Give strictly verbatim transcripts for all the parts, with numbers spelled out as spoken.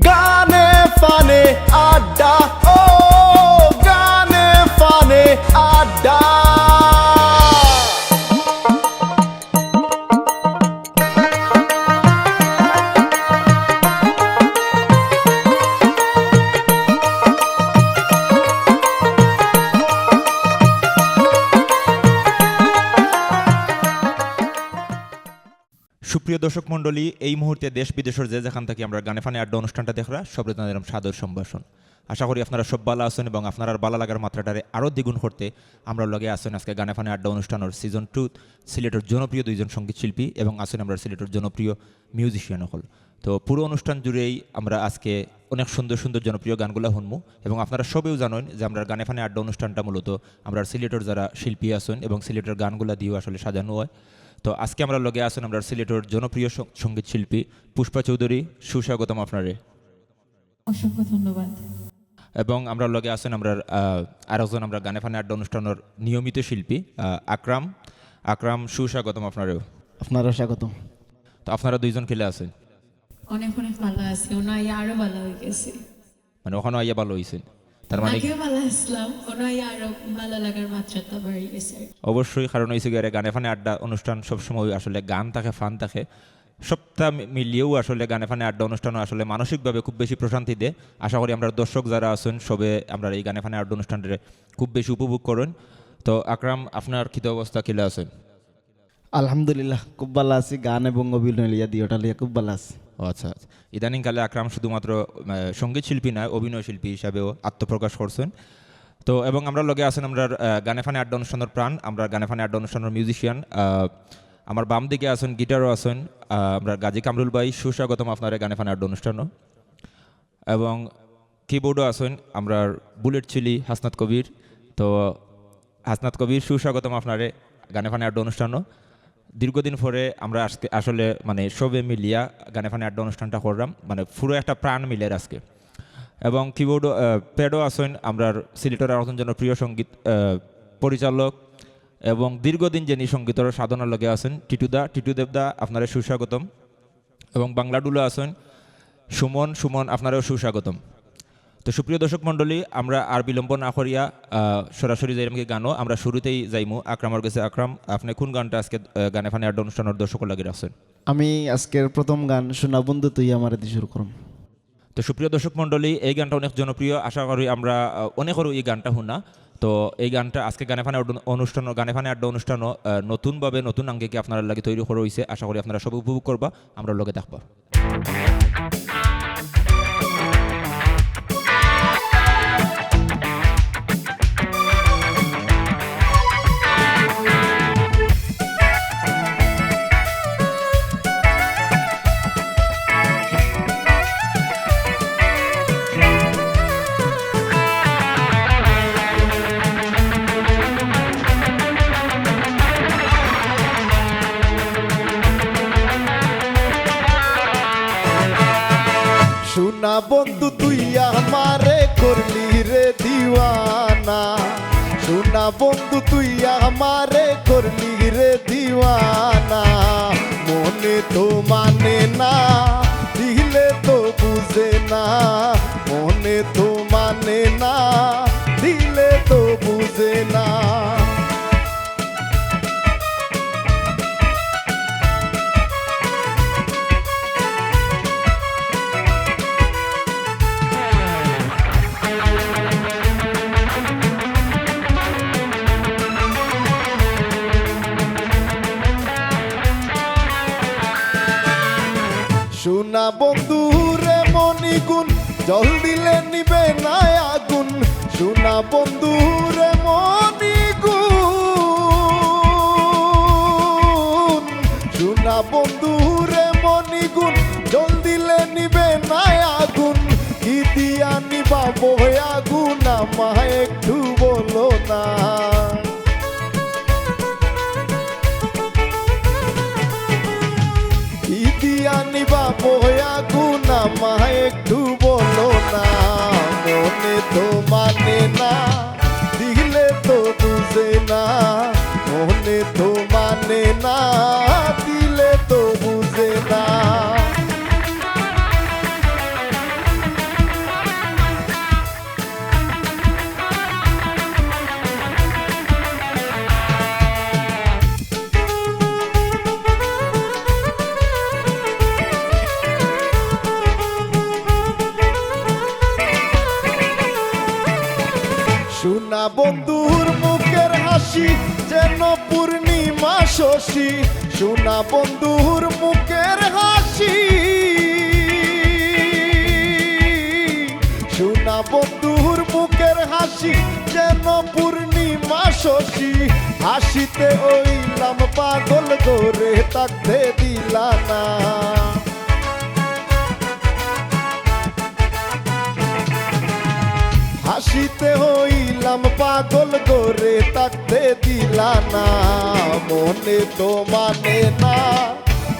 গানে ফানে আড্ডা, ও গানে ফানে আড্ডা। সুপ্রিয় দর্শক মণ্ডলী, এই মুহূর্তে দেশ বিদেশর যে যেখান থাকি আমরার গানে ফানে আড্ডা অনুষ্ঠানটা দেখরা, সবরে জানাইলাম সাদর সম্ভাষণ। আশা করি আপনারা সব ভালা আছইন এবং আপনারার ভালা লাগার মাত্রাটারে আরও দ্বিগুণ করতে আমরার লগে আছইন আজকে গানে ফানে আড্ডা অনুষ্ঠানর season two সিলেটর জনপ্রিয় দুইজন সঙ্গীত শিল্পী এবং আছইন আমরার সিলেটর জনপ্রিয় musician অকল। তো পুরো অনুষ্ঠান জুড়েই আমরা আজকে অনেক সুন্দর সুন্দর জনপ্রিয় গানগুলা হুনমু এবং আপনারা সবেও জানইন যে আমরার গানে ফানে আড্ডা অনুষ্ঠানটা মূলত আমরার সিলেটর যারা শিল্পী আছইন এবং সিলেটর গানগুলা দিয়েও আসলে সাজানো হয়। তো আজকে আমরার লগে আছইন আমরার সিলেটর জনপ্রিয় সং-, সঙ্গীত শিল্পী পুষ্পা চৌধুরী। সুস্বাগতম আপনারে। অসংখ্য ধন্যবাদ। এবং আমরার লগে আছইন আমরার, আহ, আরেকজন আমরার গানে ফানে আড্ডা অনুষ্ঠানর নিয়মিত শিল্পী, আহ, আকরাম। আকরাম, সুস্বাগতম আপনারেও। আপনারেও স্বাগতম। তো আপনারা দুইজন কিলা আছইন? অনেক অনেক ভালা আছি, অনো আইয়া আরো ভালা অই গেছে। মানে অনো আইয়া ভালা অইছইন, তার মানে আগেও ভালা আছলাম, অনো আইয়া আরো ভালা লাগার মাত্রাটা বাড়ি গেছে আর কি। অবশ্যই, কারণ অইছে গিয়া গানে ফানে আড্ডা অনুষ্ঠান সবসময় আসলে গান থাকে, ফান থাকে, সবটা মি-, মিলিয়েও আসলে গানে ফানে আড্ডা অনুষ্ঠানও আসলে মানসিকভাবে খুব বেশি প্রশান্তি দেয়। আশা করি আমরার দর্শক যারা আছইন সবে আমরার এই গানে ফানে আড্ডা অনুষ্ঠানটারে খুব বেশি উপভোগ করইন। তো আকরাম, আপনার কিতা অবস্থা, কিলা আছইন? আলহামদুলিল্লাহ, খুব ভালা আছি। গান এবং অভিনয় লইয়া, দুইওটা লইয়া খুব ভালা আছি। ও আচ্ছা, আচ্ছা। ইদানিং কালে আকরাম শুধুমাত্র, আহ, সঙ্গীত শিল্পী নয়, অভিনয় শিল্পী হিসাবেও আত্মপ্রকাশ করছইন। তো এবং আমরার লগে আছইন আমরার, আহ, গানে ফানে আড্ডা অনুষ্ঠানর প্রাণ, আমরার গানে ফানে আড্ডা অনুষ্ঠানর musician, আহ, আমার বাম দিকে আছইন, গিটারও আছইন, আহ, আমরার গাজী কামরুল ভাই। সুস্বাগতম আপনারে গানে ফানে আড্ডা অনুষ্ঠানও। এবং keyboardও আছইন আমরার বুলেট চিলি হাসনাত কবির। তো হাসনাত কবির, সুস্বাগতম আপনারে গানে ফানে আড্ডা অনুষ্ঠানও। দীর্ঘদিন পরে আমরা আজকে আসলে মানে সবে মিলিয়া গানে ফানে আড্ডা অনুষ্ঠানটা করলাম, মানে পুরো একটা প্রাণ মিলের আজকে। এবং keyboard, আহ, pad-ও আছইন আমরার সিলেটর আরেকজন জনপ্রিয় সঙ্গীত, আহ, পরিচালক এবং দীর্ঘদিন যিনি সঙ্গীতর সাধনার লগে আছইন টিটু দা, টিটু দেব দা, আপনারে সুস্বাগতম। এবং বাংলা ঢুলো আছইন সুমন, সুমন, আপনারেও সুস্বাগতম। তো সুপ্রিয় দর্শক মণ্ডলী, আমরা আর বিলম্ব না করিয়া, আহ, সরাসরি যাইরাম কি গানো। আমরা শুরুতেই যাইমু আকরামর গেছে। আকরাম, আপনে কোন গানটা আজকে, আহ, গানে ফানে আড্ডা অনুষ্ঠানর দর্শকর লাগি রাখছইন? আমি আজকের প্রথম গান সোনা বন্ধু তুই আমারে দি শুরু করমু। তো সুপ্রিয় দর্শক মণ্ডলী, এই গানটা অনেক জনপ্রিয়, আশা করি আমরা, আহ, অনেকরও এই গানটা হুনা। তো এই গানটা আজকে গানে ফানে আড্ডা অনুষ্ঠান, গানে ফানে আড্ডা অনুষ্ঠানও, আহ, নতুনভাবে নতুন আঙ্গিকে আপনারার লাগি তৈরি করা অইছে। আশা করি আপনারা সবে উপভোগ করবা, আমরার লগে থাকবা। সোনা বন্ধু তুই আমারে করলি রে দিওয়ানা, সোনা বন্ধু তুই আমারে করলি রে দিওয়ানা। মনে তো মানে না, দিলে তো বুঝে না, মনে তো মানে না, দিলে তো বুঝে না। সোনা বন্ধু রে মনিগুণ, জল দিলে নিবে না আগুন। সোনা বন্ধু রে মনিগুণ, সোনা বন্ধু রে মনিগুণ, জল দিলে নিবে না আগুন। কি দিয়া নিবা বহে আগুন, আমায় একটু বলো না। কি দিয়া নিবা বহে আগুন, আমায় একটু বলো না। মনে তো মানে না, দিলে তো বুঝে না। মনে তো মানে না, দিলে তো বুঝে না। বন্ধুর মুখের হাসি যেন পূর্ণিমা শশী, সোনা বন্ধুর মুখের হাসি, সোনা বন্ধুর মুখের হাসি যেন পূর্ণিমা শশী। হাসিতে অইলাম পাগল গো রে, থাকতে দিলা না। হাসিতে অইলাম পাগল গো রে, থাকতে দিলা না। মনে তো মানে না,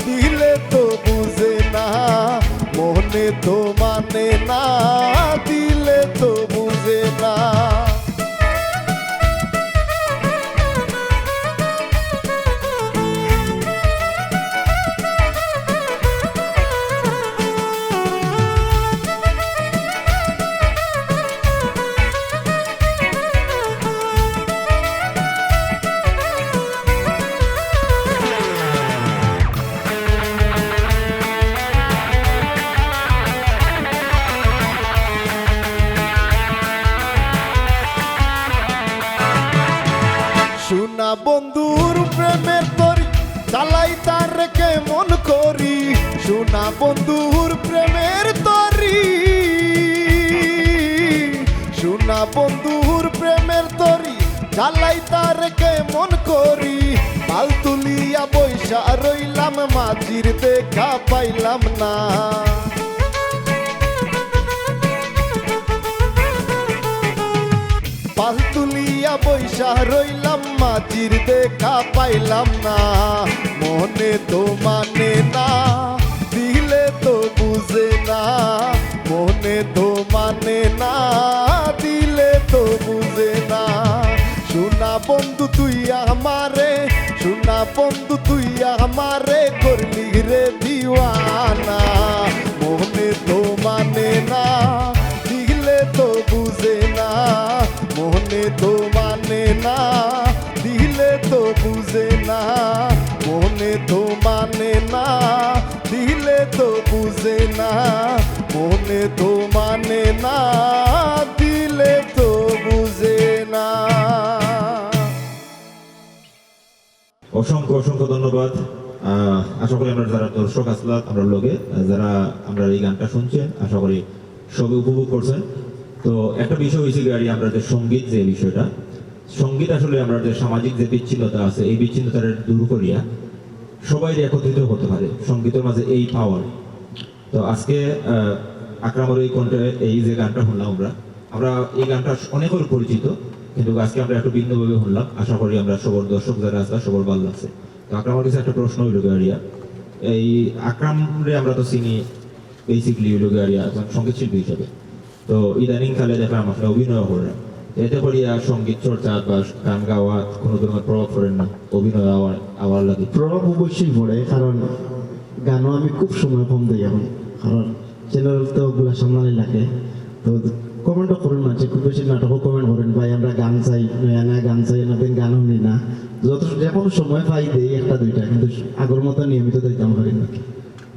দিলে তো বুঝে না। মনে তো মানে না, দিলে তো বুঝে না। সোনা বন্ধুর প্রেমের তরি, চালাই তারে কেমন করি। সোনা বন্ধুর প্রেমের তরি, সোনা বন্ধুর প্রেমের তরি, চালাই তারে কেমন করি। পাল তুলিয়া বইসা রইলাম মাঝির, দেখা পাইলাম না। পাল তুলিয়া বইসা রইলাম মাঝির, দেখা পাইলাম না। মনে তো মানে না, দিলে তো বুঝে না। মনে তো মানে না, দিলে তো বুঝে না। সোনা বন্ধু তুই আমারে, সোনা বন্ধু তুই আমারে করলি রে দিওয়ানা। মনে তো মানে না, দিলে তো বুঝে না। মনে তো মানে না, দিলে তো বুঝে না। মনে তো মানে না, দিলে তো বুঝে না। মনে তো মানে না, দিলে তো বুঝে না। অসংখ্য, অসংখ্য ধন্যবাদ। আহ, আশা করি আমরা যারা দর্শক আছলা, আমরার লগে, আহ, যারা আমরার এই গানটা শুনছেন, আশা করি সবে উপভোগ করছেন। তো একটা বিষয় হইছে কি, আর আমরার যে সঙ্গীত, যে বিষয়টা, সঙ্গীত আসলে আমরার যে সামাজিক যে বিচ্ছিন্নতা আছে, এই বিচ্ছিন্নতাটা দূর করিয়া সবাই একত্রিত করতে পারে। সঙ্গীতের মাঝে এই পাওয়ার। তো আজকে, আহ, আকরামর এই কণ্ঠে এই যে গানটা শুনলাম আমরা, আমরা এই গানটা অনেকের পরিচিত, কিন্তু আজকে আমরা একটু ভিন্নভাবে শুনলাম। আশা করি আমরা সবার দর্শক যারা আছে, সবার ভালো লাগছে। তো আকরামর কাছে একটা প্রশ্ন হইল গিয়া, এই আকরামরে আমরা তো চিনি basically হইল গিয়া একজন সঙ্গীত শিল্পী হিসাবে। তো ইদানিং কালে দেখলাম আপনি অভিনয় করেন, এতে করিয়া সঙ্গীত চর্চা বা গান গাওয়া কোনো ধরনের প্রভাব পড়েন না অভিনয় আওয়ার, আওয়ার লাগি? প্রভাব অবশ্যই পড়ে, কারণ গানও আমি খুব সময় কম দেই এখন, কারণ চ্যানেল তো ওগুলা সামলানি লাগে। তো কমেন্টও করেন মাঝে, খুব বেশি নাটকও কমেন্ট করেন, "ভাই, আমরা গান চাই, নয়া নয়া গান চাই, অনেকদিন গান শুনি না।" যত, যে কোনো সময় পাই দেই একটা দুইটা, কিন্তু আগের মতো নিয়মিত দিতাম পারি না।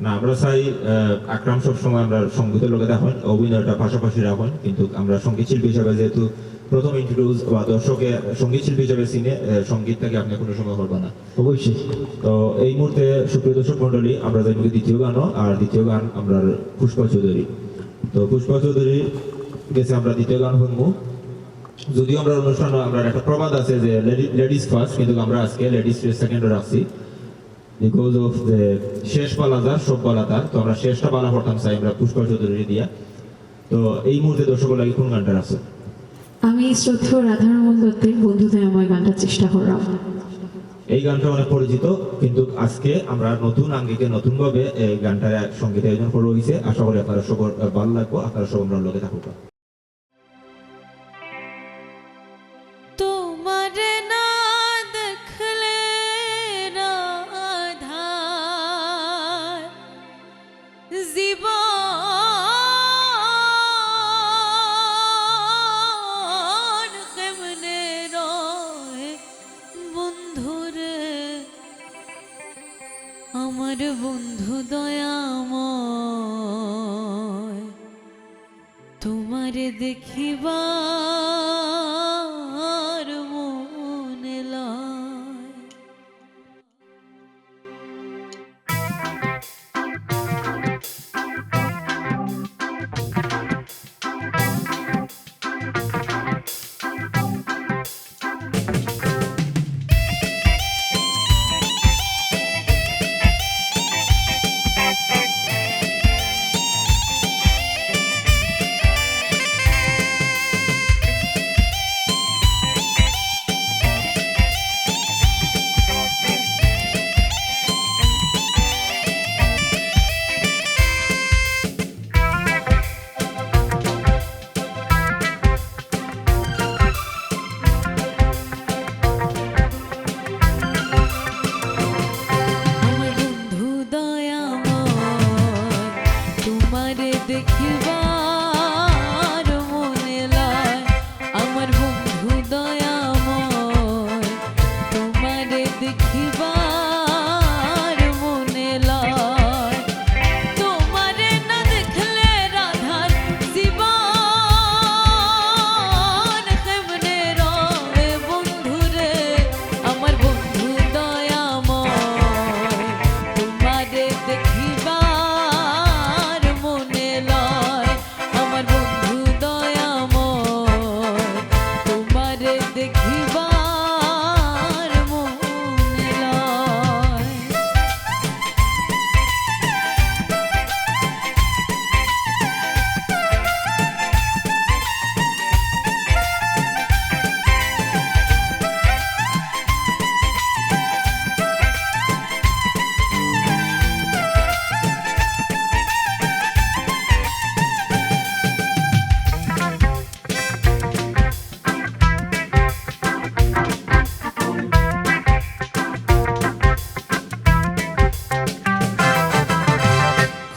না, আমরা চাই, আহ, আকরাম সবসময় আমরা সঙ্গীতের লগে রাখেন, অভিনয়টা পাশাপাশি রাখেন, কিন্তু আমরা সঙ্গীত শিল্পী হিসাবে যেহেতু প্রথম ইন্ট্রোডিউস বা দর্শকে সঙ্গীত শিল্পী হিসাবে চিনে, আহ, সঙ্গীতটাকে আপনি কোনো সময় করবেন না। অবশ্যই। তো এই মুহূর্তে সুপ্রিয় দর্শক মণ্ডলী, আমরা যাইমু দ্বিতীয় গানও, আর দ্বিতীয় গান আমরা পুষ্পা চৌধুরী। তো পুষ্পা চৌধুরী গেছে আমরা দ্বিতীয় গান শুনবো। যদিও আমরা অনুষ্ঠান, আমরা একটা প্রবাদ আছে যে লেডি-, লেডিজ ফার্স্ট, কিন্তু আমরা আজকে লেডিজ সেকেন্ডে রাখছি। Because of the শেষ বালা যার, সব বালা তার। তো আমরা শেষটা বালা করতাম চাই আমরা পুষ্পা চৌধুরী দিয়া। তো এই মুহূর্তে দর্শক লাগি কোন গানটা আছে? আমি শ্রদ্ধেয় রাধারমন দত্তের বন্ধুদের আমার গানটা চেষ্টা করলাম। এই গানটা অনেক পরিচিত, কিন্তু আজকে আমরা নতুন আঙ্গিকে নতুনভাবে এই গানটা সঙ্গীত আয়োজন করা হয়েছে। আশা করি আপনারা সবার, আহ, ভালো লাগবো, আপনারা সব আমরার লগে থাকুক। তোমারে না দেখলে রাধার জীবন কেমনে রয় বন্ধুরে, আমার বন্ধু দয়াময়। তোমারে দেখিবা দেখিবার মনে লয়, আমার বন্ধু দয়াময়, তোমারে দেখিবার মনে লয়। তোমারে না দেখলে রাধার জীবন কেমনে রয় বন্ধুরে, আমার বন্ধু দয়াময়, তোমারে দেখিবার মনে লয়, আমার বন্ধু দয়াময়, তোমারে দেখিবার মনে লয়।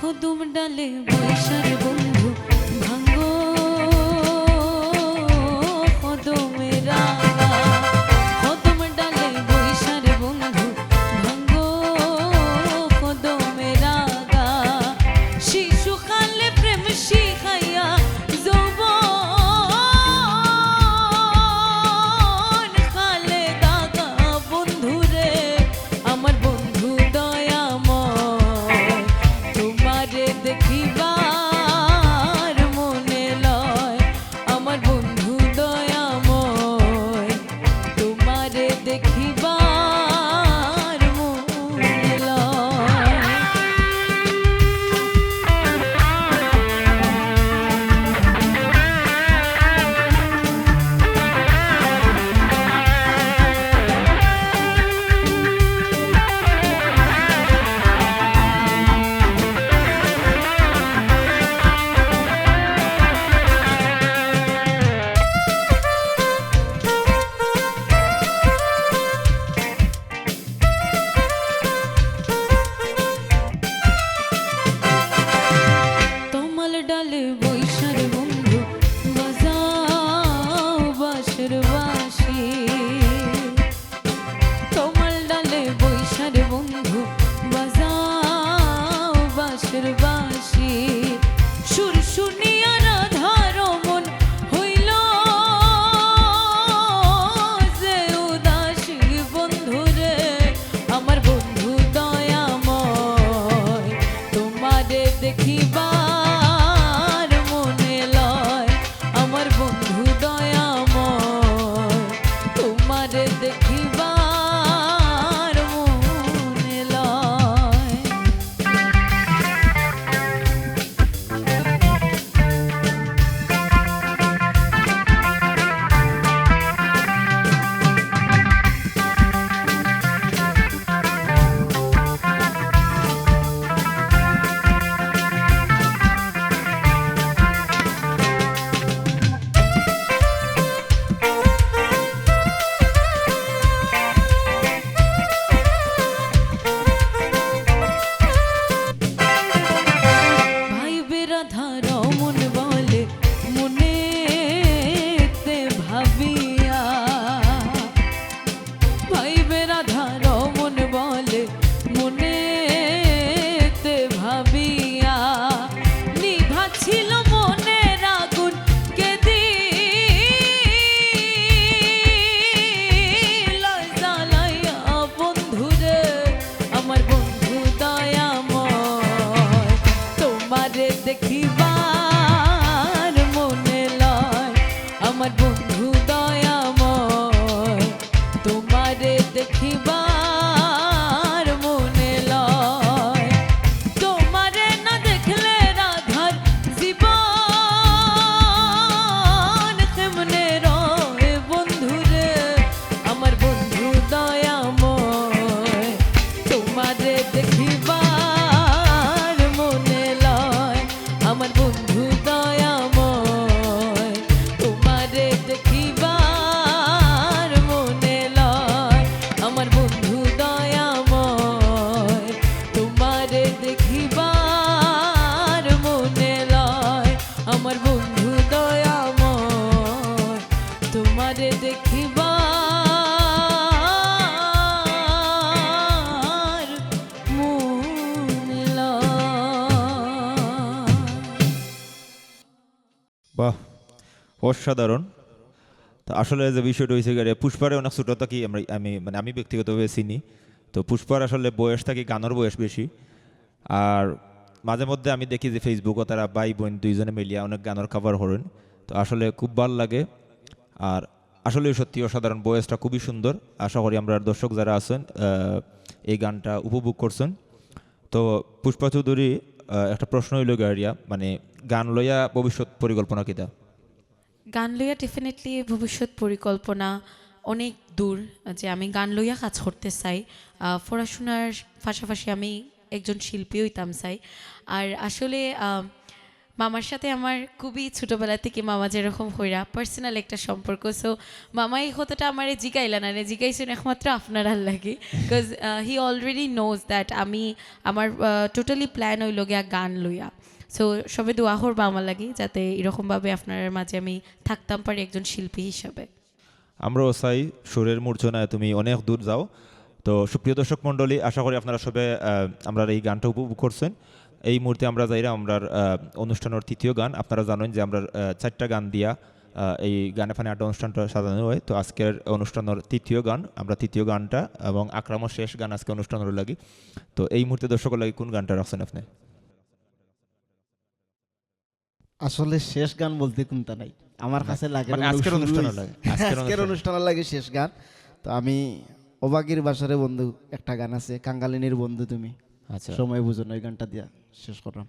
কদম ডালে বইসার বন্ধু ভাঙ্গো, কদমে রাগা। কদম ডালে বইসার বন্ধু ভাঙ্গো, কদমে রাগা। শিশুকালে প্রেম শিখাইয়া যৌবন কালে দাগা বন্ধুরে, আমার বন্ধু দয়াময়, তোমারে দেখিবার মনে লয়, আমার বন্ধু দয়াময়, তোমারে দেখিবার মনে লয়। তমাল ডালে বইসার বন্ধু বাজাও বাঁশর বাঁশি। তমাল ডালে বইসার বন্ধু বাজাও বাঁশর বাঁশি। সুর শুনিয়া রাধার মন হইল যে উদাসী বন্ধুরে, আমার বন্ধু দয়াময়, তোমারে দেখিবার মনে লয়, আমার বন্ধু দয়াময়, তোমারে দেখিবার মনে লয়। ভাইবে রাধার মন বলে মনেতে ভাবিয়া, ভাইবে রাধার মন বলে মনেতে ভাবিয়া, নিভাছিল মনের আগুন কে দিল জ্বালাইয়া বন্ধুরে, আমার বন্ধু দয়াময়, তোমারে দেখিবার মনে লয়, আমার বন্ধু দয়াময়, তোমারে দেখিবার মনে লয়। তোমারে না দেখলে রাধার জীবন বাহ, অসাধারণ। তো আসলে যে বিষয়টা হইছে গিয়ে, পুষ্পারে অনেক ছোট থাকি আমরা, আমি, মানে, আমি ব্যক্তিগতভাবে চিনি। তো পুষ্পার আসলে বয়স থাকি গানর বয়স বেশি। আর মাঝে মধ্যে আমি দেখি যে Facebook-ও তারা ভাই বোন দুইজনে মিলিয়া অনেক গানর cover করেন। তো আসলে খুব ভালো লাগে। আর আসলে সত্যি অসাধারণ, voice-টা খুবই সুন্দর। আশা করি আমরার দর্শক যারা আছেন, আহ, এই গানটা উপভোগ করছেন। তো পুষ্পা চৌধুরী, আহ, একটা প্রশ্ন হইল গিয়া, মানে, গান লইয়া ভবিষ্যৎ পরিকল্পনা কিতা? গান লইয়া definitely ভবিষ্যৎ পরিকল্পনা অনেক দূর, যে আমি গান লইয়া কাজ করতে চাই। আহ, পড়াশোনার পাশাপাশি আমি একজন শিল্পী হইতাম চাই। আর আসলে, আহ, মামার সাথে আমার খুবই ছোটবেলা থেকে, মামা যেরকম হইরা personal একটা সম্পর্ক। So মামা এই কথাটা আমারে জিগাইলা না রে, জিগাইছেন একমাত্র আপনারার লাগি। Because, আহ, he already knows that আমি, আমার, আহ, totally plan হইল গিয়া গান লইয়া। So সবে দোয়া করবা আমার লাগি, যাতে এরকমভাবে আপনারার মাঝে আমি থাকতাম পারি একজন শিল্পী হিসাবে। আমরাও চাই সুরের মূর্ছনায় তুমি অনেক দূর যাও। তো সুপ্রিয় দর্শক মণ্ডলী, আশা করি আপনারা সবে, আহ, আমরার এই গানটা উপভোগ করছেন। এই মুহূর্তে আমরা যাইরা আমরার, আহ, অনুষ্ঠানের তৃতীয় গান। আপনারা জানেন যে আমরার, আহ, চারটা গান দিয়া, আহ, এই গানে ফানে আড্ডা অনুষ্ঠানটা সাজানো হয়। তো আজকের অনুষ্ঠানের তৃতীয় গান, আমরা তৃতীয় গানটা এবং আকরামর শেষ গান আজকে অনুষ্ঠানের লাগি। তো এই মুহূর্তে দর্শকর লাগি কোন গানটা রাখছেন আপনি? আসলে শেষ গান বলতে কোনটা নাই, আমার না, কাছে লাগে মানে, আজকের অনুষ্ঠানের লাগে, আজকের আজকের অনুষ্ঠান। অনুষ্ঠানের লাগে শেষ গান। তো আমি অবাগীর বাসরে বন্ধু একটা গান আছে, কাঙ্গালিনীর বন্ধু তুমি, আচ্ছা। সময় বুঝো না, ওই গানটা দিয়া শেষ করলাম।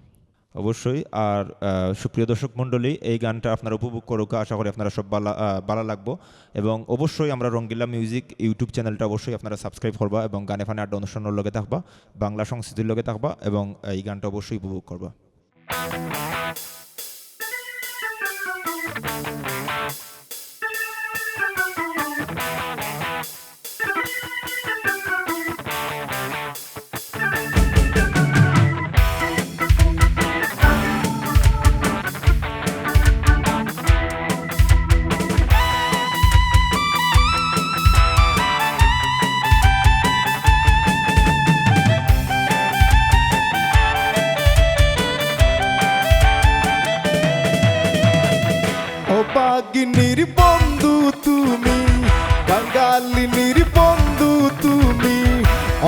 অবশ্যই। আর, আহ, সুপ্রিয় দর্শক মণ্ডলী, এই গানটা আপনারা উপভোগ করুক, আশা করি আপনারা সব বালা, আহ, বালা লাগবো। এবং অবশ্যই আমরা রঙ্গিলা মিউজিক YouTube channel-টা অবশ্যই আপনারা subscribe করবা এবং গানে ফানে আড্ডা অনুষ্ঠানের লগে থাকবা, বাংলা সংস্কৃতির লগে থাকবা এবং এই গানটা অবশ্যই উপভোগ করবা। অবাগিনীর বন্ধু তুমি, কাঙ্গালিনীর বন্ধু তুমি,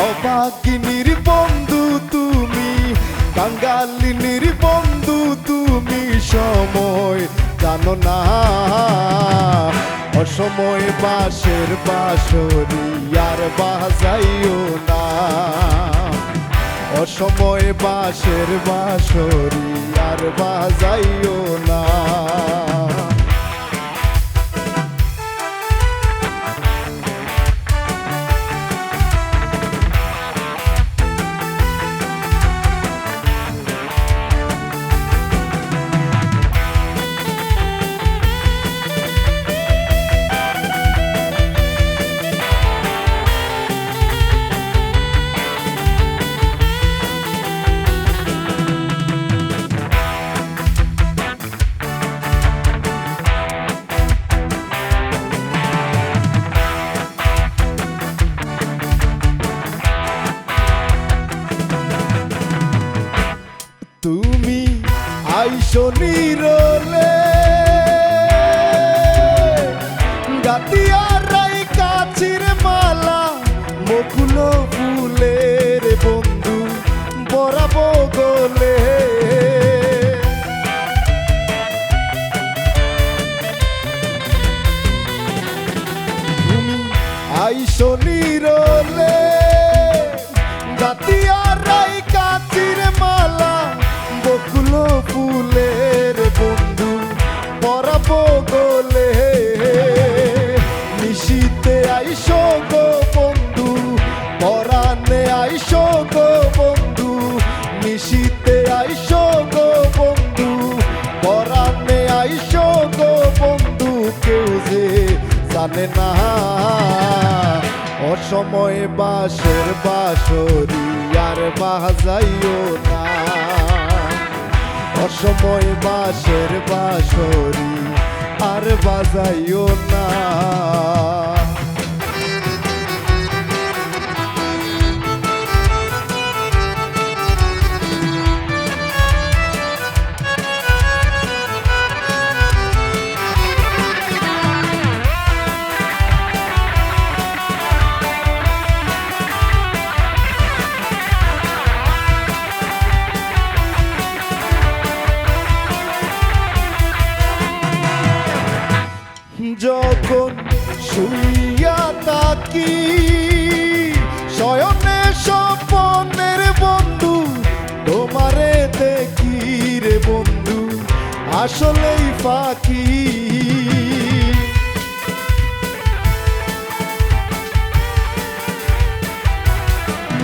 অবাগিনীর বন্ধু তুমি, কাঙ্গালিনীর বন্ধু তুমি, সময় জানো না। অসময় বাঁশর বাঁশরি আর বাজাইও না, অসময় বাঁশর বাঁশরি আর বাজাইও না। তুমি আইসো নিরলে, গাতিয়া রাই কাচির মালা, বকুল ফুলের বন্ধু বরাবো গলে। তুমি আইসো নিরলে, গাতিয়া রাই কাচির মালা, বকুল ফুলের বন্ধু বরাবো গলে। নিশিতে আইসো গো বন্ধু, পরানে আইসো গো বন্ধু, নিশিতে আইসো গো বন্ধু, পরানে আইসো গো বন্ধু, কেউ যে জানে না। অসময় বাঁশর বাঁশরি আর বাজাইও না, অসময় বাঁশর বাঁশরি আর বাজাইও না। যখন শুইয়া থাকি শয়নে স্বপনের বন্ধু, তোমারে দেখি রে বন্ধু, আসলেই ফাঁকি।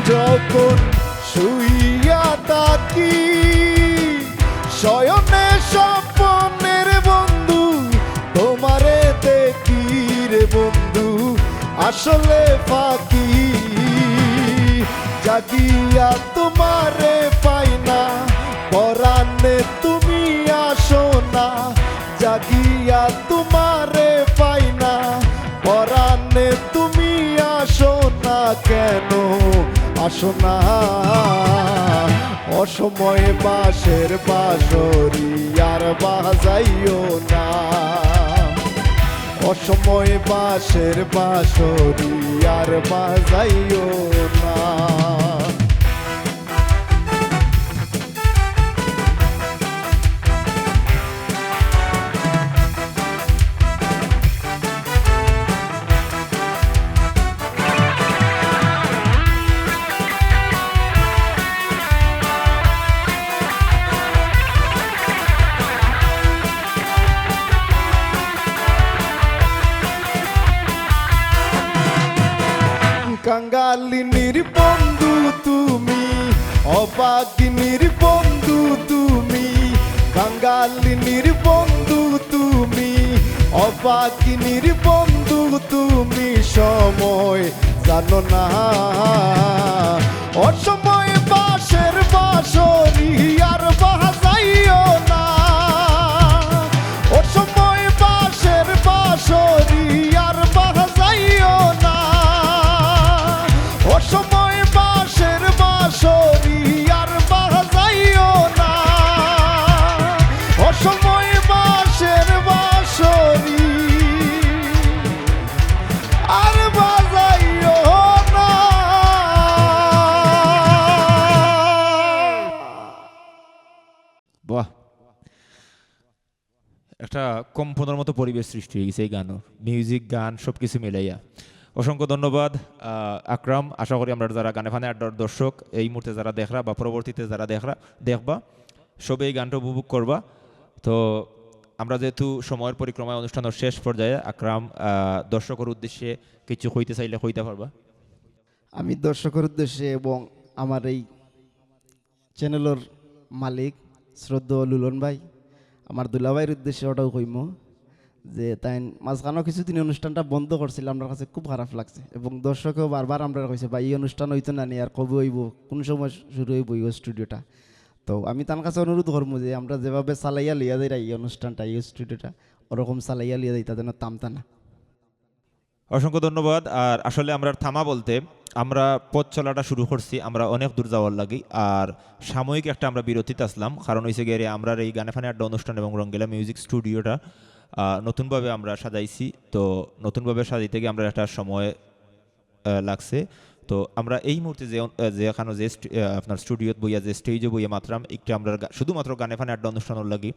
যখন শুইয়া থাকি শয়নে স্বপনের বন্ধু, তোমারে দেখি রে বন্ধু, আসলে ফাঁকি। জাগিয়া তোমারে পাই না, পরাণে তুমি আসো না। জাগিয়া তোমারে পাই না, পরাণে তুমি আসো না কেন, আসো না। অসময় বাঁশর বাঁশরি আর বাজাইও না, অসময় বাঁশর বাঁশরি আর বাজাইও না। কাঙালিনীর বন্ধু তুমি, অভাগিনীর বন্ধু তুমি, কাঙালিনীর বন্ধু তুমি, অভাগিনীর বন্ধু তুমি, সময় জানো না। অসময় বাঁশর বাঁশরি আর বাজাইও না, অসময় বাঁশর বাঁশরি আর বাজাইও না, অসময় বাঁশর বাঁশরি আর বাজাইও না, অসময় বাঁশর বাঁশরি আর বাজাইও না। বাহ, একটা কম্পনর মতো পরিবেশ সৃষ্টি অই গেছে এই গানর, মিউজিক, গান সব কিছু মিলাইয়া। অসংখ্য ধন্যবাদ, আহ, আকরাম। আশা করি আমরার যারা গানে ফানে আড্ডার দর্শক, এই মুহূর্তে যারা দেখরা বা পরবর্তীতে যারা দেখরা, দেখবা, সবে এই গানটা উপভোগ করবা। তো আমরা যেহেতু সময়ের পরিক্রমায় অনুষ্ঠানর শেষ পর্যায়ে, আকরাম, আহ, দর্শকর উদ্দেশ্যে কিছু কইতে চাইলে কইতা পারবা। আমি দর্শকর উদ্দেশ্যে এবং আমার এই চ্যানেলর মালিক শ্রদ্ধেয় লুলন ভাই, আমার দুলাভাইর উদ্দেশ্যে ওটাও কইমু যে তাইন মাঝখানো কিছুদিন অনুষ্ঠানটা বন্ধ করছিল, আমরার কাছে খুব খারাপ লাগছে এবং দর্শকেও বারবার আমরারে কইছে, "ভাই, এই অনুষ্ঠান অইতো না নি, আর কবে অইবো, কোন সময় শুরু অইবো এই স্টুডিওটা?" তো আমি তান কাছে অনুরোধ করমু যে আমরা যেভাবে চালাইয়া লইয়া যাইরা এই অনুষ্ঠানটা, এই স্টুডিওটা, ওরকম চালাইয়া লইয়া যাইতা যেন থামতা না। অসংখ্য ধন্যবাদ। আর আসলে আমরার থামা বলতে, আমরা পথ চলাটা শুরু করছি, আমরা অনেক দূর যাওয়ার লাগি। আর সাময়িক একটা আমরা বিরতিত আছলাম, কারণ অইছে গিয়া আমরার এই গানে ফানে আড্ডা অনুষ্ঠান এবং রঙ্গিলা মিউজিক স্টুডিওটা, আহ, নতুনভাবে আমরা সাজাইছি। তো নতুনভাবে সাজাইতে গিয়া আমরার একটা সময়, আহ, লাগছে। তো আমরা এই মুহূর্তে যে, আহ, যে এখানো যে স্টু-, আহ, আপনার স্টুডিওত বইয়া, যে স্টেজো বইয়া মাতরাম, একটা আমরা গা-, শুধুমাত্র গানে ফানে আড্ডা অনুষ্ঠানর লাগি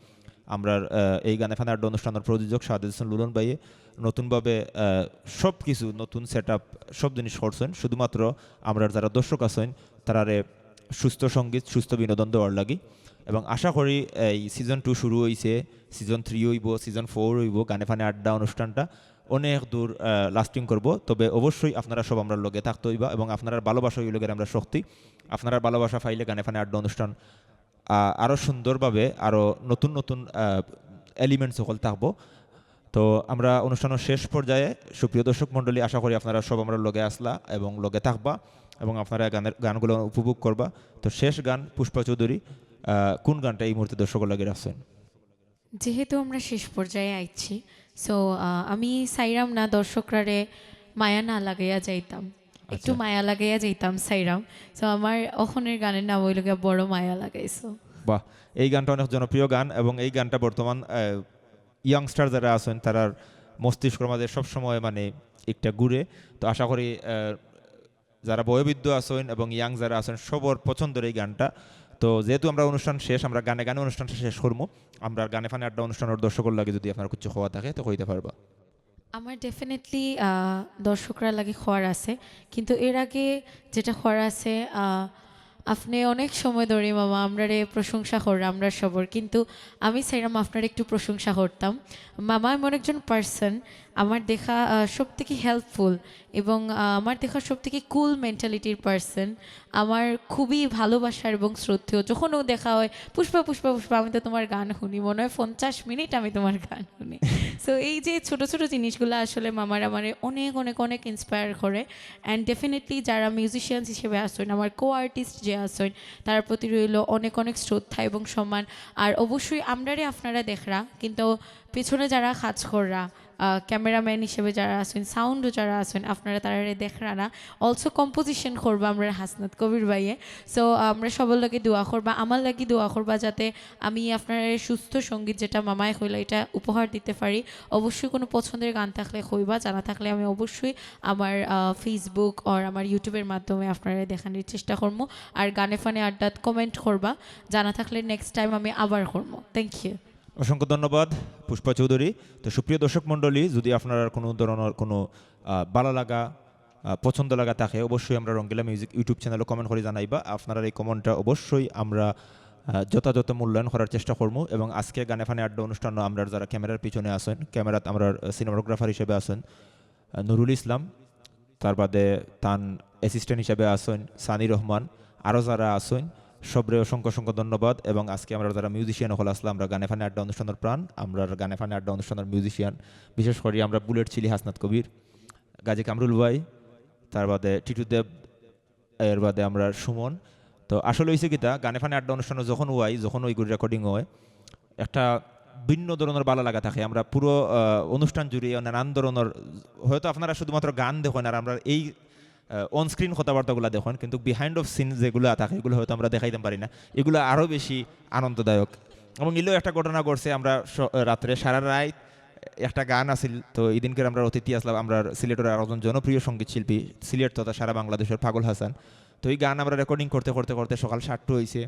আমরার, আহ, এই গানে ফানে আড্ডা অনুষ্ঠানর প্রযোজক শাহাদ হোসেন লুলন ভাইয়ে নতুনভাবে, আহ, সব কিছু নতুন সেটআপ, সব জিনিস করছইন, শুধুমাত্র আমরার যারা দর্শক আছইন, তারারে সুস্থ সঙ্গীত, সুস্থ বিনোদন দেওয়ার লাগি। এবং আশা করি এই সিজন টু শুরু অইছে, সিজন থ্রি অইবো, সিজন ফোর অইবো, গানে ফানে আড্ডা অনুষ্ঠানটা অনেক দূর, আহ, লাস্টিং করবো। তবে অবশ্যই আপনারা সব আমরার লগে থাকতে অইবা এবং আপনারার ভালোবাসা অইলো গিয়া আমরার শক্তি। আপনারার ভালোবাসা পাইলে গানে ফানে আড্ডা অনুষ্ঠান, আহ, আরো সুন্দরভাবে আরো নতুন নতুন, আহ, এলিমেন্টস সকল থাকবো। তো আমরা অনুষ্ঠানর শেষ পর্যায়ে, সুপ্রিয় দর্শক মণ্ডলী, আশা করি আপনারা সব আমরার লগে আছলা এবং লগে থাকবা এবং আপনারা গানের, গানগুলো উপভোগ করবা। তো শেষ গান পুষ্পা চৌধুরী, আহ, কোন গানটা এই মুহূর্তে দর্শকর লাগি রাখছইন? যেহেতু আমরা শেষ পর্যায়ে আইছি, so, আহ, আমি চাইরাম না দর্শকরারে মায়া না লাগাইয়া যাইতাম, একটু আচ্ছা। মায়া লাগাইয়া যাইতাম চাইরাম। So আমার অখনের গানের নাম অইলো গিয়া বড় মায়া লাগাইছো। বাহ, এই গানটা অনেক জনপ্রিয় গান এবং এই গানটা বর্তমান, আহ, ইয়াংস্টার যারা আছইন তারার মস্তিষ্কর মাঝে সবসময় মানে একটা ঘুরে। তো আশা করি, আহ, যারা বয়োবৃদ্ধ আছইন এবং ইয়াং যারা আছইন সবর পছন্দর এই গানটা। তো যেহেতু আমরা অনুষ্ঠান শেষ, আমরা গানে গানে অনুষ্ঠানটা শেষ করমু। আমরার গানে ফানে আড্ডা অনুষ্ঠানর দর্শকর লাগি যদি আপনার কিছু কওয়া থাকে তো কইতা পারবা। আমার ডেফিনেটলি দর্শকরা লাগে খোয়ার আছে, কিন্তু এর আগে যেটা খোয়ার আছে, আহ, আপনি অনেক সময় ধরে মামা আমরারে প্রশংসা কররা আমরার সবর, কিন্তু আমি চাইরাম আপনার একটু প্রশংসা করতাম। মামা এমন একজন পার্সন, আমার দেখা আহ, সব থেকে হেল্পফুল এবং আহ, আমার দেখা সব থেকে কুল মেন্টালিটির পার্সন। আমার খুবই ভালোবাসার এবং শ্রদ্ধেয়। যখন ও দেখা হয়, "পুষ্পা, পুষ্পা, পুষ্পা, আমি তো তোমার গান শুনি, মনে হয় পঞ্চাশ মিনিট আমি তোমার গান শুনি।" সো এই যে ছোট ছোট জিনিসগুলো আসলে মামার আমারে অনেক, অনেক, অনেক ইন্সপায়ার করে। অ্যান্ড ডেফিনেটলি যারা মিউজিশিয়ানস হিসেবে আছেন, আমার কো আর্টিস্ট যে আছেন, তার প্রতি রইল অনেক, অনেক শ্রদ্ধা এবং সম্মান। আর অবশ্যই আমরারে আপনারা দেখরা, কিন্তু পিছনে যারা কাজ কররা, আহ, ক্যামেরাম্যান হিসেবে যারা আছেন, সাউন্ডও যারা আছেন, আপনারা তারারে দেখরা না। অলসো কম্পোজিশন করবা আমরা হাসনাত কবির ভাইয়ে। সো আমরা সবার লাগি দোয়া করবা, আমার লাগি দোয়া করবা, যাতে আমি আপনারা সুস্থ সঙ্গীত, যেটা মামায় কইলা, এটা উপহার দিতে পারি। অবশ্যই কোনো পছন্দের গান থাকলে কইবা, জানা থাকলে আমি অবশ্যই আমার আহ, ফেসবুক আর আমার ইউটিউবের মাধ্যমে আপনারা দেখানোর চেষ্টা করবো। আর গানে ফানে আড্ডাত কমেন্ট করবা, জানা থাকলে নেক্সট টাইম আমি আবার করবো। Thank you. অসংখ্য ধন্যবাদ পুষ্পা চৌধুরী। তো সুপ্রিয় দর্শক মণ্ডলী, যদি আপনারা কোনো ধরনের কোনো আহ, ভালো লাগা, আহ, পছন্দ লাগা থাকে, অবশ্যই আমরা রঙ্গিলা মিউজিক ইউটিউব চ্যানেলে কমেন্ট করে জানাইবা। আপনারা এই কমেন্টটা অবশ্যই আমরা আহ, যথাযথ মূল্যায়ন করার চেষ্টা করবো। এবং আজকে গানে ফানে আড্ডা অনুষ্ঠান আমরা যারা ক্যামেরার পিছনে আছেন, ক্যামেরাত আমরা সিনেমাটোগ্রাফার হিসেবে আছেন আহ, নুরুল ইসলাম, তার বাদে তান অ্যাসিস্ট্যান্ট হিসেবে আছেন সানি রহমান, আরও যারা আছেন সবরে অসংখ্য অসংখ্য ধন্যবাদ। এবং আজকে আমরা যারা মিউজিশিয়ান হকল আসলাম, আমরা গানে ফানে আড্ডা অনুষ্ঠানের প্রাণ, আমরা গানে ফানে আড্ডা অনুষ্ঠানের মিউজিশিয়ান, বিশেষ করে আমরা বুলেট চিলি হাসনাত কবির, গাজী কামরুল ভাই, তার বাদে টিটু দেব, এর বাদে আমরা সুমন। তো আসলে হয়েছে কিতা, গানে ফানে আড্ডা অনুষ্ঠানে যখন ওয়াই, যখন ওই রেকর্ডিং হয়, একটা ভিন্ন ধরনের ভালো লাগা থাকে। আমরা পুরো আহ, অনুষ্ঠান জুড়ে নানান ধরনের, হয়তো আপনারা শুধুমাত্র গান দেখেন আর আমরা এই অন স্ক্রিন কথাবার্তাগুলো দেখেন, কিন্তু বিহাইন্ড অফ সিন যেগুলো থাকে, এগুলো হয়তো আমরা দেখাইতাম পারি না। এগুলো আরও বেশি আনন্দদায়ক। এবং ইলেও একটা ঘটনা ঘটছে, আমরা স- রাত্রে সারা রাত একটা গান আছিল, তো এই দিনকে আমরা অতিথি আসলাম আমরা সিলেটের আরো একজন জনপ্রিয় সঙ্গীত শিল্পী, সিলেট তথা সারা বাংলাদেশের পাগল হাসান। তো এই গান আমরা রেকর্ডিং করতে করতে করতে সকাল সাতটা হয়েছে।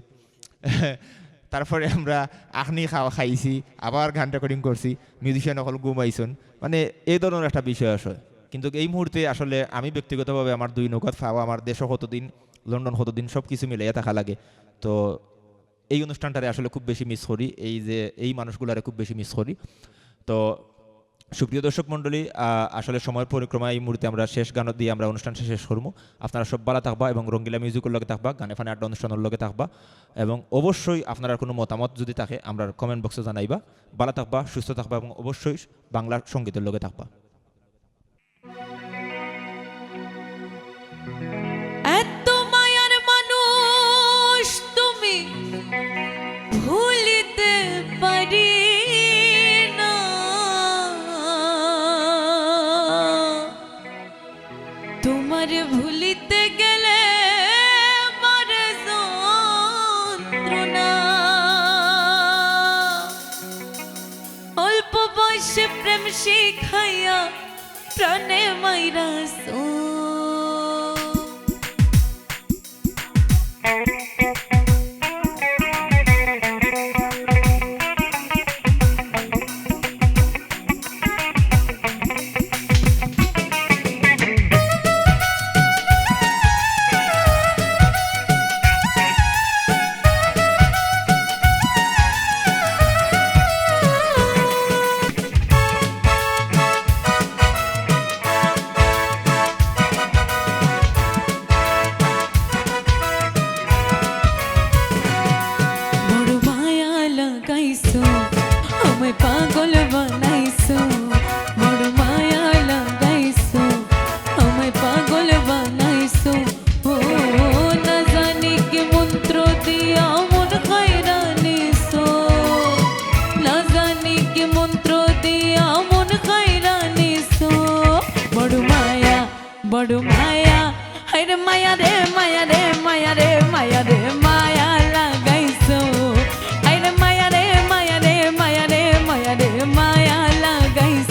তারপরে আমরা আখনি খাওয়া খাইছি, আবার গান রেকর্ডিং করছি, মিউজিশিয়ান সকল ঘুমাইছন। মানে এই ধরনের একটা বিষয় আসলে। কিন্তু এই মুহূর্তে আসলে আমি ব্যক্তিগতভাবে আমার দুই নৌকাত ফাওয়া, আমার দেশও কতদিন, লন্ডন কতদিন, সব কিছু মিলাইয়া থাকা লাগে। তো এই অনুষ্ঠানটারে আসলে খুব বেশি মিস করি, এই যে এই মানুষগুলারে খুব বেশি মিস করি। তো সুপ্রিয় দর্শক মণ্ডলী, আহ, আসলে সময় পরিক্রমা, এই মুহূর্তে আমরা শেষ গান দিয়ে আমরা অনুষ্ঠান শেষ করবো। আপনারা সব ভালো থাকবা এবং রঙ্গিলা মিউজিকের লগে থাকবা, গানে ফানে আড্ডা অনুষ্ঠানের লগে থাকবা। এবং অবশ্যই আপনারা কোনো মতামত যদি থাকে আমরা কমেন্ট বক্সে জানাইবা। ভালো থাকবা, সুস্থ থাকবা এবং অবশ্যই বাংলা সঙ্গীতের লগে থাকবা। এত মায়ার মানুষ তুমি ভুলিতে পারি না, তোমার ভুলিতে গেলে মরে যন্ত্রণা। অল্প বয়সে প্রেম শিখাইয়া প্রাণে মাইরাছো। বড় মায়া লাগাইছো, আমায় পাগল বানাইছো। বড় মায়া লাগাইছো, আমায় পাগল বানাইছো। ও, না জানি কি মন্ত্র দিয়া মন খাইরা নিছো, না জানি কি মন্ত্র দিয়া মন খাইরা নিছো। বড় মায়া, বড় মায়া, হায় রে মায়া রে, মায়া রে, মায়া রে, মায়া রে, মায়া লাগাইছো। হায় রে মায়া রে, মায়া রে, মায়া রে, মায়া রে, মায়া লাগাইছো।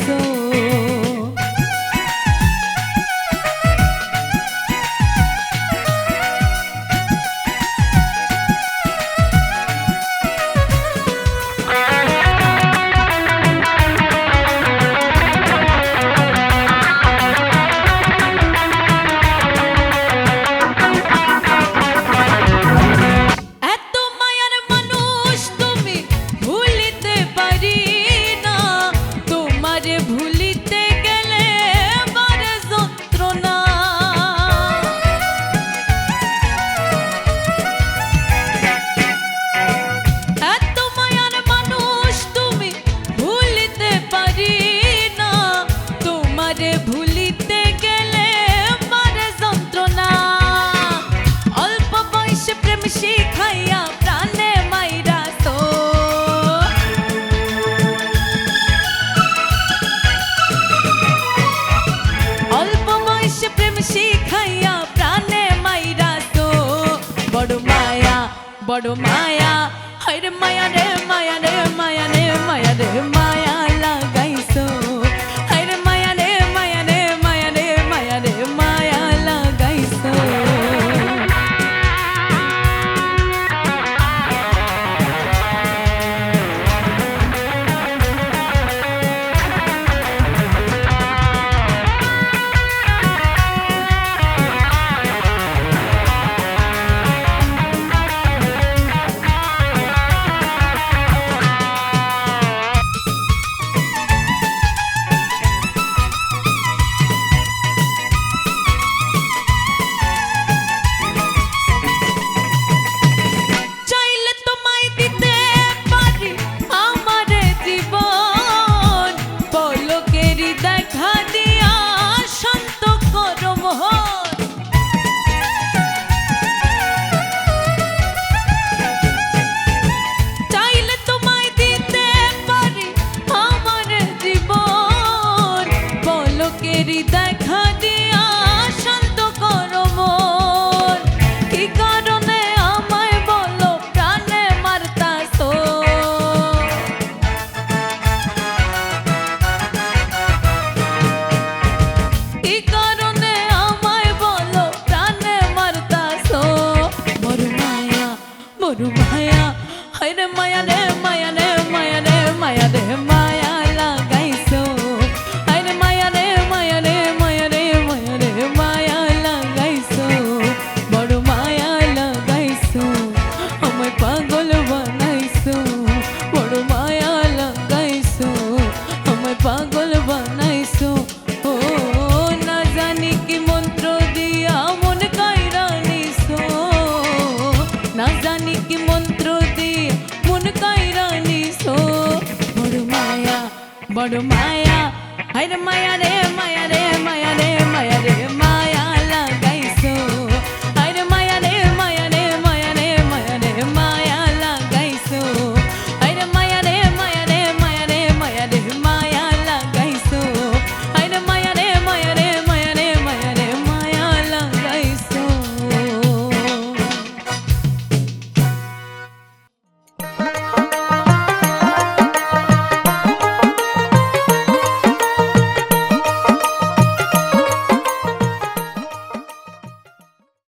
বড় মায়া, হায় রে মায়া রে, মায়া রে, মায়া রে, মায়া রে, মায়া লাগাইছো। হায় রে মায়া রে, মায়া রে, মায়া রে, মায়া রে, মায়া লাগাইছো। চাইলে তোমায় দিতে পারি আমার জীবন, পলকেরই দেখা দিয়া শান্ত করো মন। চাইলে তোমায় দিতে পারি আমার জীবন, পলকেরই দেখা দিয়া শান্ত করো মন। কি কারণে আমায় বলো প্রাণে মারতাছো? কি কারণে আমায় বলো প্রাণে মারতাছো? বড় মায়া, বড় মায়া, হায় রে মায়া রে, মায়া রে, মায়া রে, মায়া রে, মায়া লাগাইছো। হায় রে মায়া রে, মায়া রে, মায়া রে, মায়া রে, মায়া লাগাইছো। বড় মায়া লাগাইছো, আমায় পাগল বানাইছো। বড় মায়া লাগাইছো, আমায় পাগল বানাইছো। ও, না জানি কি মন্ত্র দিয়া মন কাইরা নিছো, না জানি কি মন্ত্র দিয়া মন কাইরা নিছো। বড় মায়া, বড় মায়া, হায় রে মায়া রে, মায়া রে, মায়া রে, মায়া রে,